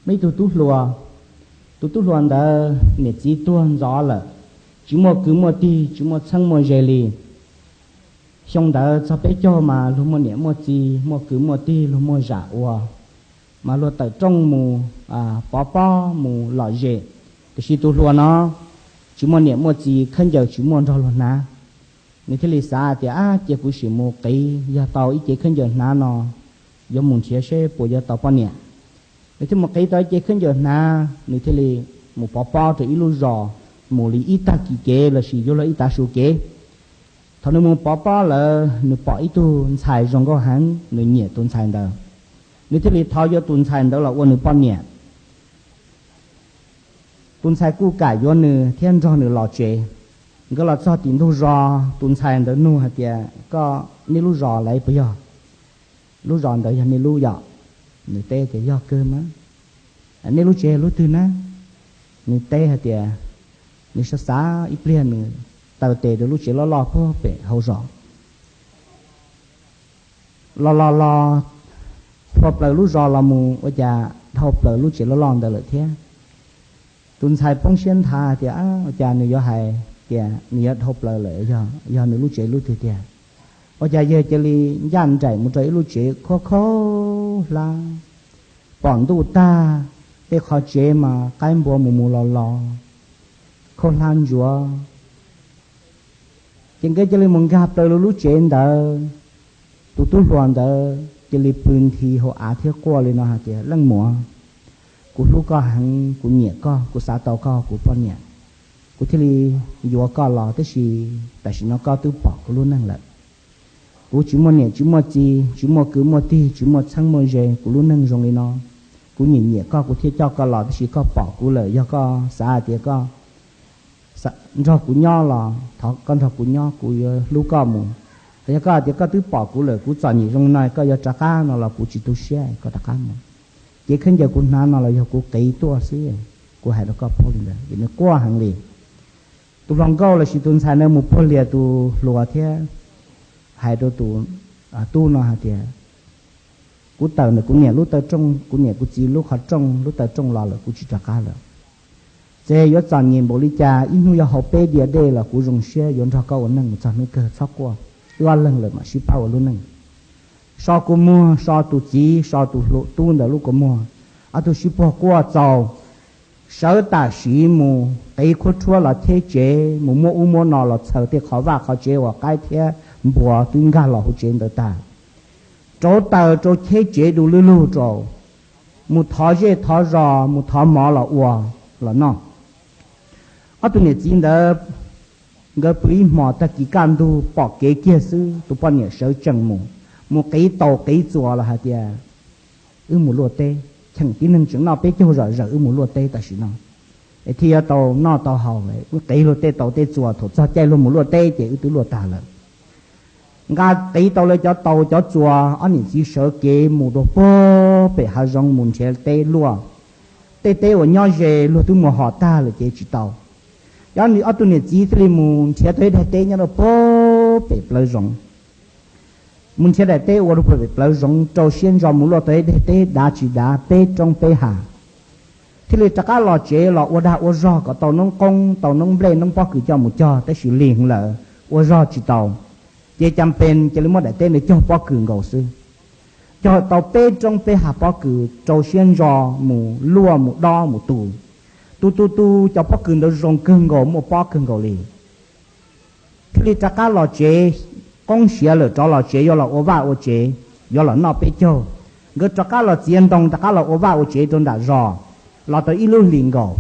Muaj ib tug tub hluas, tus tub hluas ntawd niam txiv tuag ntxov lawm, tsis muaj kwv muaj tij, tsis muaj txheeb muaj ze li. Xyoo ntawd txog peb caug mas luag muaj niam muaj txiv, muaj kwv muaj tij, luag muaj zam ua, mas luag tawm rooj mus pov pob mus lom zem. Tiam sis tus hluas no tsis muaj niam muaj txiv, khaub ncaws tsis muaj nrog luag hnav. Nws thiaj li xav tias, ab, cia kuv sim mus qiv, yog tau ib cev khaub ncaws hnav no, yuav mus nrhiav seb puas yuav tau poj niam. Nws thiaj mus qiv tau ib cev khaub ncaws hnav, nws thiaj li mus pov pob rau ib lub zos, mus li ib tag kis kev lossis yuav luag ib tav su kev. Thaum nws mus pov pob lawm, nws pom ib tug ntxhais zoo nkauj heev, nws nyiam tus ntxhais ntawd. Nws thiaj li thov yuav tus ntxhais ntawd los ua nws poj niam. Tus ntxhais kuj kam yuav nws thiab nrog nws los tsev. Nkawd los txog tim ntug zos, tus ntxhais ntawd nug hais tias, koj, nej lub zos lawv puas yog? Lub zos ntawd yog nej lub yom? Nws teb tias, yog kawg mas. Nej lub tsev lub twg na? Nws teb hais tias, nws xav xav ib pliag nws taw tes rau lub tsev loj loj puag pem hauv zos. Los los los, dhau plaws lub zos los mus ua cas dhau plaws lub tsev loj loj ntawd lawm thiab. Tus ntxhais poob siab nthav tias, ua cas nws yuav hais tias nws yuav dhau plaws lawm, yog nws lub tsev lub twg tiag? Ua cas yawg cia li ncaj nraim mus rau ib lub tsev khaub khaub hlab, pom ntuj tag, tej qhov tsev mas qaib npua mus mus los los, khaub hlab ntsuav. Ces nkawd cia li mus nkag plaws lub tsev ntawd. Tus tub hluas ntawd cia li pw nthi hauv av thiab quaj li no hais tias, leej muam, kuv hlub koj heev, kuv nyiam koj, kuv xav tau koj kuv poj niam. Kuv thiaj li yuav koj los, tab sis tam sim no koj twb pom kuv lub neej lawm. Kuv tsis muaj niam tsis muaj txiv, tsis muaj kwv muaj tij, tsis muaj txheeb muaj ze, kuv lub neej zoo li no. Kuv nyiam nyiam koj kuv thiaj coj koj los, tab sis koj pom kuv lawm, yog koj xav hais tias koj nrog kuv nyob los thov koj nrog kuv nyob, kuv yuav hlub koj mus. Yog koj hais tias koj twb pom kuv lawm, kuv txom nyem zoo no koj yuav rov qab no los kuv tsis tu siab, koj rov qab mus. Cev khaub ncaws kuv hnav no los yog kuv qiv tuaj xwb, kuv hais rau koj paub li ntawd. Ces nws quaj heev li. Tus hluas nkauj lossis tus ntxhais ntawd mus puag lias tus hluas thiab hais rau tus tub no hais tias, kuv tawm ntawm kuv niam lub taw rooj, kuv niam kuv txiv lub qhov rooj, lub taw rooj los lawm, kuv tsis rov qab lawm. Txawm yuav txom nyem npaum li cas, ib hnub yuav haus peb diav dej los kuv zoo siab yuav nrog koj ua neej mus txog hnub kawg, txhob quaj, wb ob leeg lawm mam sib pab ua lub neej. So kua muag, so tus txiv, so tus hluas tub ntawd lub kua muag, ob tug sib puag quaj txaus, sawv tam sim mus qiv khuab rhuab los cheb tsev, mus muab ub muab no los txhaws tej qhov vaj qhov tsev uas qaib thiab npua twb nkag los hauv tsev ntawd tag, rauv taws rau cheb tsev du lug lug rau, mus thov zej thov zos, mus thov mov los ua, los noj. Ob tug niam txiv ntawd, nkawd pw ib hmos, tag kis kaj ntug pom kev kiag xwb, tus poj niam sawv tsees mus, mus qiv taus qiv txuas los hais tias, wb mus luaj teb, cheem tib neeg tseem noj peb caug zom zaws, wb mus luaj teb tam sim no es thiaj yuav tau noj tau haus, wb qiv luag tej taus tej txuas, thaum txog caij luag mus luaj teb ces wb twb luaj tag lawm. Nqa qiv tau lawv cov taus cov txuas, ob niam txiv sawv kev mus rau puag pem hav zoov mus nrhiav teb luaj. Tej teb uas nyob ze luag twb mus hom tag lawm ces tsis tau. Ob tug niam txiv thiaj li mus nrhiav tau ib daim teb nyob rau puag pem plawv zoov. Mus nrhiav daim teb ua rau puag pem plawv zoov, rau siab ntso mus luaj tau ib daim teb dav tsis dav peb roob peb hav, thiaj li rov qab los tsev los ua dag ua zog kom tau noob qoob tau noob nplej noob pob kws coj mus cog, tab sis lig lawm, ua zog tsis tau. Ces cas pes cia li muab daim teb ntawd cog pob kws nkaus xwb. Cog tau peb roob peb hav pob kws, rau siab ntso mus luaj mus dob mus tu. Tu tu tu, cov pob kws ntawd zoo kawg nkaus, muaj pob kawg nkaus li. Thiaj li rov qab los tsev, qoob siav lawm rov los tsev yuav los ua vaj ua tsev, yuav los noj peb caug. Nkawd rov qab los txiav ntoo rov qab los ua vaj ua tsev rau nram zos, los tau ib lub hlis nkaus,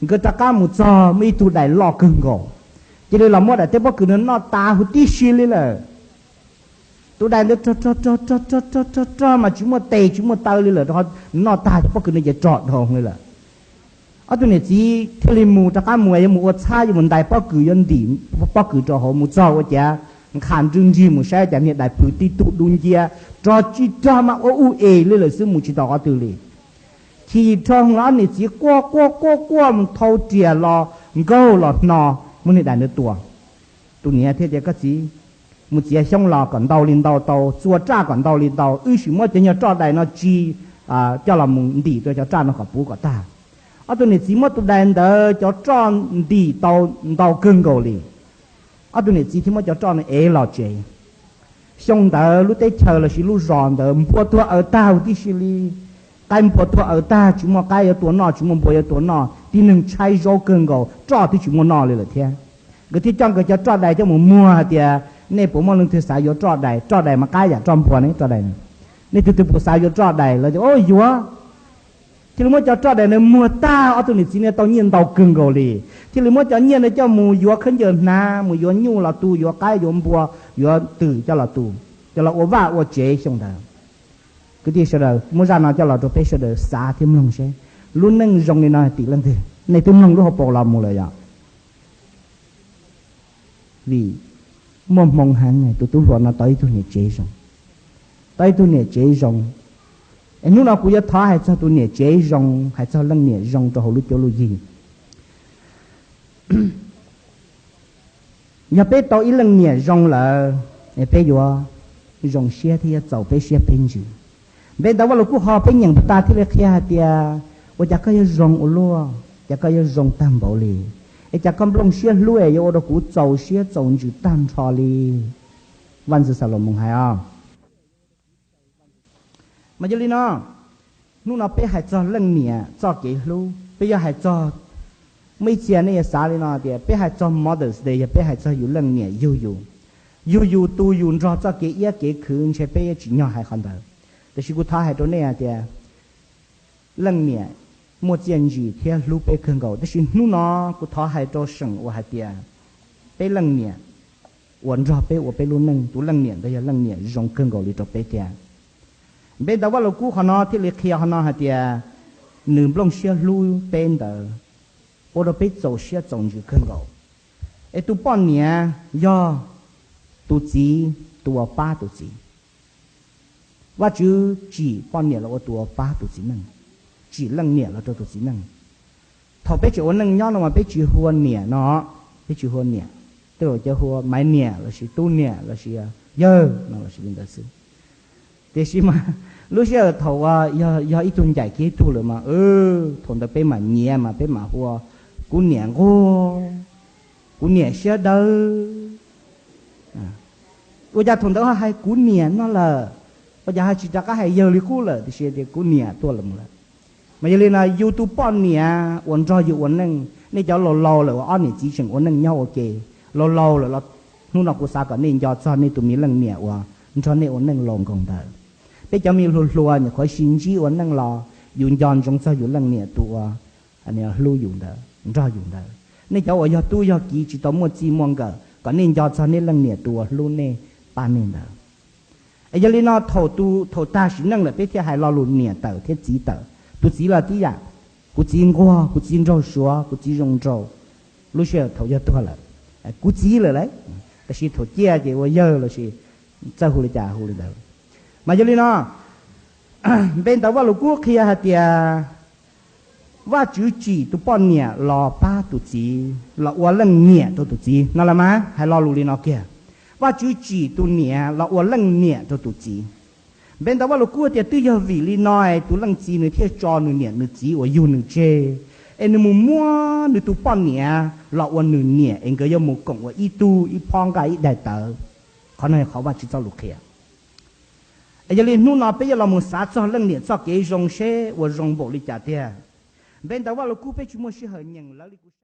nkawd rov qab mus txog muaj ib tug dais loj kawg nkaus, cia li los muab daim teb pob kws no noj tas huv tib si li lawm. Tus dais ntawd rog rog rog rog rog rog rog mas tsis muaj tes tsis muaj taw li lawm, noj tag cov pob kws no ces rog dhau li lawm. Ob tug niam txiv thiaj li mus rov qab mus yuav mus ua txhab, yuav mus ntais pob kws, yuav ntim pob kws rau hauv, mus txog ua cas nqhis nrwj nrig mus saib cas niag dais plhws tib tug dub nciab, rog tsis rog mas ua u es li lawm xwb, mus tsis tau qhov twg li. Chim dhau los ob niam txiv quaj quaj quaj quaj mus thau riam los nkaug los hno, muab niag dais ntawd tua. Tus niam thiaj tias, koj txiv, mus txiav xyoob los kom ntau li ntau tau, txua raj kom ntau li ntau, wb sim muab cov nyuag roj dais no tsis coj los mus ntim rau cov roj no kom puv kom tag. Ob tug niam txiv muab tus dais ntawd cov roj ntim tau ntau kawg nkaus li. Ob tug niam txiv thiaj muab cov roj no ev los tsev. Xyoo ntawd lub teb chaws los sis lub zos ntawd npua tuag aws tag huv tib si li. Qaib npua tuag aws tag, tsis muaj qaib yuav tua noj, tsis muaj npua yuav tua noj, tib neeg tshaib zaub kawg nkaus, roj twb tsis muaj noj li lawm thiab. Nkawd thiaj coj nkawd cov roj dais coj mus muag hais tias, nej puas muaj leej twg xav yuav roj dais? Roj dais mas qab yam roj npua ne, roj dais. Nej tus twg puas xav yuav roj dais? Lawv tias, o, yuav. Thiaj li muab cov roj dais ntawd muag tag, ob tug niam txiv no tau nyiaj ntau kawg nkaus li. Thiaj li muab cov nyiaj ntawd coj mus yuav khaub ncaws hnav, mus yuav nyuj los tu, yuav qaib yuav npua, yuav twm coj los tu, coj los ua vaj ua tsev xyoo ntawd. Kwv tij sawv daws, muab zaj no coj los rau peb sawv daws xav thiab mloog seb lub neej zoo li no tim leej twg. Nej twb mloog lub hauv paus los mus lawm yom? Vim muaj hmoo heev, tus tub hluas no tau ib tug niam tsev zoo, tau ib tug niam tsev zoo. Es hnub no kuv yuav thov hais txog tus niam tsev zoo, hais txog leej niam zoo rau hauv lub cuab lub yig. Yog peb tau ib leej niam zoo lawm, es peb yuav zoo siab thiab yuav txaus peb siab peb ntsws. Npe ntawv Vaj Lug Kub qhov peb nyeem puag ta thiaj li qhia hais tias, ua cas koj yuav zoo ua luaj, cas koj yuav zoo tag npaum li, es cas koj nplooj siab hlub es yuav ua rau kuv txaus siab txaus ntsws tag nrho li. Vaj ntxwv Xalumoos hais os. Mas yog li no, hnub no peb hais txog leej niam txoj kev hlub, peb yuav hais txog, muaj ib txhia nej yuav xav li no tias peb hais txog Mother's Day yog peb hais txog yus leej niam yug yus, yug yus tu yus nrog txoj kev iab kev khwv, ntshe peb yuav tsim nyog hais qhov ntawd. Tiam sis kuv thov hais rau nej hais tias leej niam muaj txiaj ntsig thiab hlub peb kawg nkaus, tab sis hnub no kuv thov hais rau seem uas hais tias peb leej niam uas nrog peb ua peb lub neej, tus leej niam ntawd yog leej niam zoo kawg nkaus li rau peb tiag. Npe ntawv Vaj Lug Kub qhov no thiaj li qhia qhov no hais tias nws nplooj siab hlub peb ntawd ua rau peb txaus siab txaus ntsws kawg nkaus. Es tus poj niam yog tus txiv, tus uas pab tus txiv. Vajtswv tsim poj niam los ua tus uas pab tus txiv neej, tsim leej niam los rau tus txiv neej. Thaum peb tseem ua neej nyob no mas peb tsis hu ua niam no, peb tsis hu ua niam, tej zaum cov hu ua maiv niam lossis tub niam lossis yawg no lossis li ntawd xwb. Tiam sis mas lub sij hawm thaum uas yog ib tug ncaim kiag ib tug lawm mas, thaum ntawd peb mam nyiav mas peb mam hu ua kuv niam nquag, kuv niam siab dawb. Ua cas thaum ntawd ho hais kuv niam no lawm? Ua cas ho tsis rov qab hais yawg li qub lawm, tiam sis tias kuv niam tuaj lawm mus lawm? Mas yog li no yus tus poj niam uas nrog yus ua neej, nej cov laus laus lawm uas ob niam txiv tseem ua neej nyob ua ke, laus laus lawm los hnub no kuv xav kom nej nco txog nej tus me leej niam uas nrog nej ua neej laus nkoos ntawd. Peb cov me hluas hluas nyuam qhuav sib ntsib ua neej los yus nco ntsoov txog yus leej niam tus uas hlub yus ntawd, nrog yus ntawd. Nej cov uas yog tub yog kiv tsis tau muaj txij muaj nkawm, kom nej nco txog nej leej niam tus uas hlub nej, pab nej ntawd. Es yog li no thaum, thaum tag sim neej lawm peb thiaj hais lo lus niam tawm thiab txiv tawm. Tus txiv los tib yam, kuv txiv nquag, kuv txiv nraug suav, kuv txiv zoo nraug. Lub sij hawm thaum yog tuag lawm, kuv txiv lawm lauj, tab sis thaum ciaj ces ua yawg lossis txawj hu li cas hu li ntawd. Mas yog li no, npe ntawv Vaj Lug Kub qhia hais tias Vajtswv tsim tus poj niam los pab tus txiv, los ua leej niam rau tus txiv no los mas hais lo lus li no kiag. Vajtswv tsim tus niam los ua leej niam rau tus txiv. Npe ntawv Vaj Lug Kub tias twb yog vim li no es tus leej txiv nws thiaj tso nws niam nws txiv uas yug nws tseg, es nws mus muab nws tus poj niam los ua nws niam es nkawd yuav mus koom ua ib tug ib phob nqaij ib daim tawv. Qhov no yog qhov Vajtswv txoj lus qhia. Es yog li hnub no peb yuav los mus xav txog leej niam txoj kev zoo seb ua zoo npaum li cas tiag. Npe ntawv Vaj Lug Kub peb tsis muaj sij hawm nyeem lawv li kuv